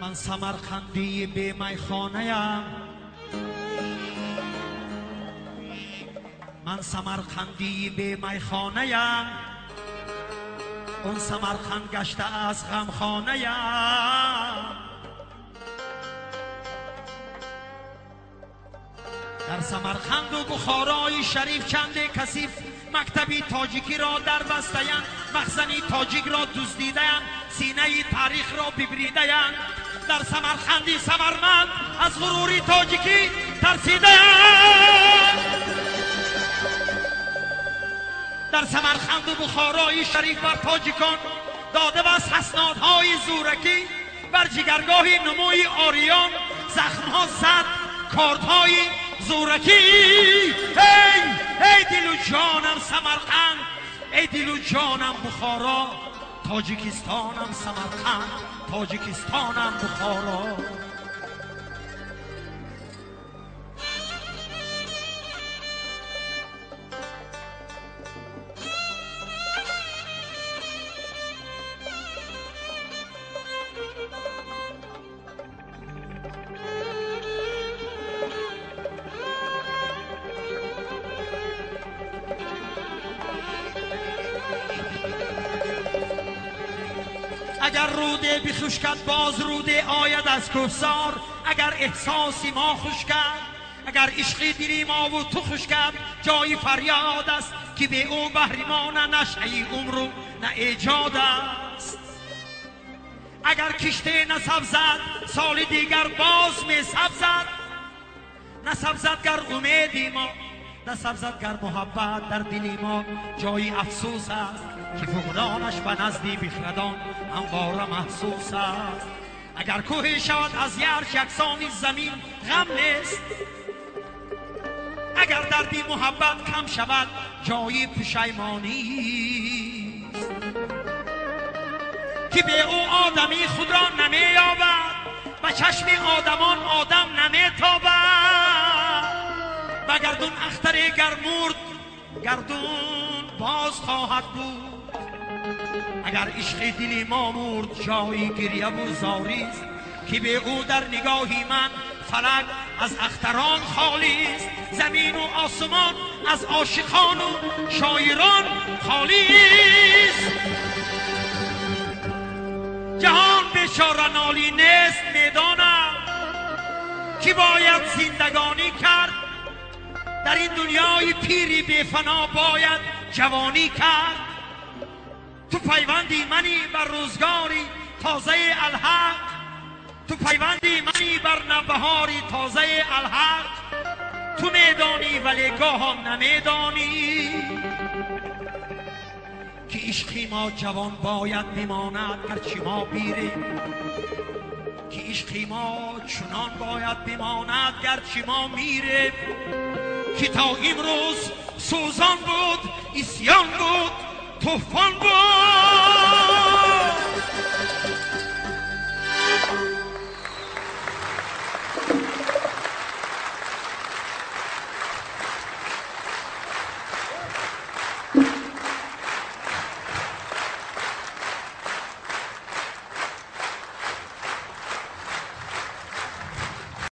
Ман Самарқандии бемайхонаям, ман Самарқандии бемайхонаям, он Самарқанд гашта аз ғамхонаям. Дар Самарқанду Бухорои шариф чанде касиф мактаби тоҷикиро дарбастаянд, махзани тоҷикро дуздидаянд, синаи таърихро бибридаянд. Дар Самарқанди самарманд аз ғурури тоҷикӣ тарсидаянд. Дар Самарқанду Бухорои шариф бар тоҷикон дода бас ҳаснодҳои зӯракӣ, бар ҷигаргоҳи нумӯи ориён захмҳо зад кордҳои зӯракӣ. Эй эй дилу ҷонам Самарқанд, эй дилу ҷонам Бухоро, Тоҷикистонам Самарқанд, Тоҷикистонам Бухоро. Агар руде бихушкад боз руде ояд аз кӯҳсор, агар эҳсоси мо хушкад, агар ишқи дили мову ту хушкад, ҷои фарёд аст ки бе ӯ баҳри мо на нашъаи умру на эҷод аст. Агар киште насабзад соли дигар боз месабзад, насабзад гар умеди мо, насабзад гар муҳаббат дар дили мо, ҷои афсӯс аст ки фуқдонаш ба назди бихрадон ҳамвора маҳсус аст. Агар кӯҳе шавад аз ярш яксони замин ғам нест, агар дарди муҳаббат кам шавад ҷои пушаймонист. Ки бе ӯ одамӣ худро намеёбад, ба чашми одамон одам наметобад. Ба гардун ахтаре гар мурд, гардун боз хоҳад буд. Агар ишқи дили мо мурд ҷои гиряву зорист, ки бе ӯ дар нигоҳи ман фалак аз ахтарон холист, замину осмон аз ошиқону шоирон холист. Ҷаҳон бечора нолӣ нест, медонам ки бояд зиндагонӣ кард, дар ин дунёи пири бефано бояд ҷавонӣ кард. Ту пайванди мани бар рӯзгори тозаи алҳақ, ту пайванди мани бар навбаҳори тозаи алҳақ. Ту медонӣ вале гоҳам намедонӣ ки ишқи мо ҷавон бояд бимонад гарчи мо пирем, ки ишқи мо чунон бояд бимонад гарчи мо мирем, ки то имрӯз сӯзон буд, исён буд, тӯфон буд.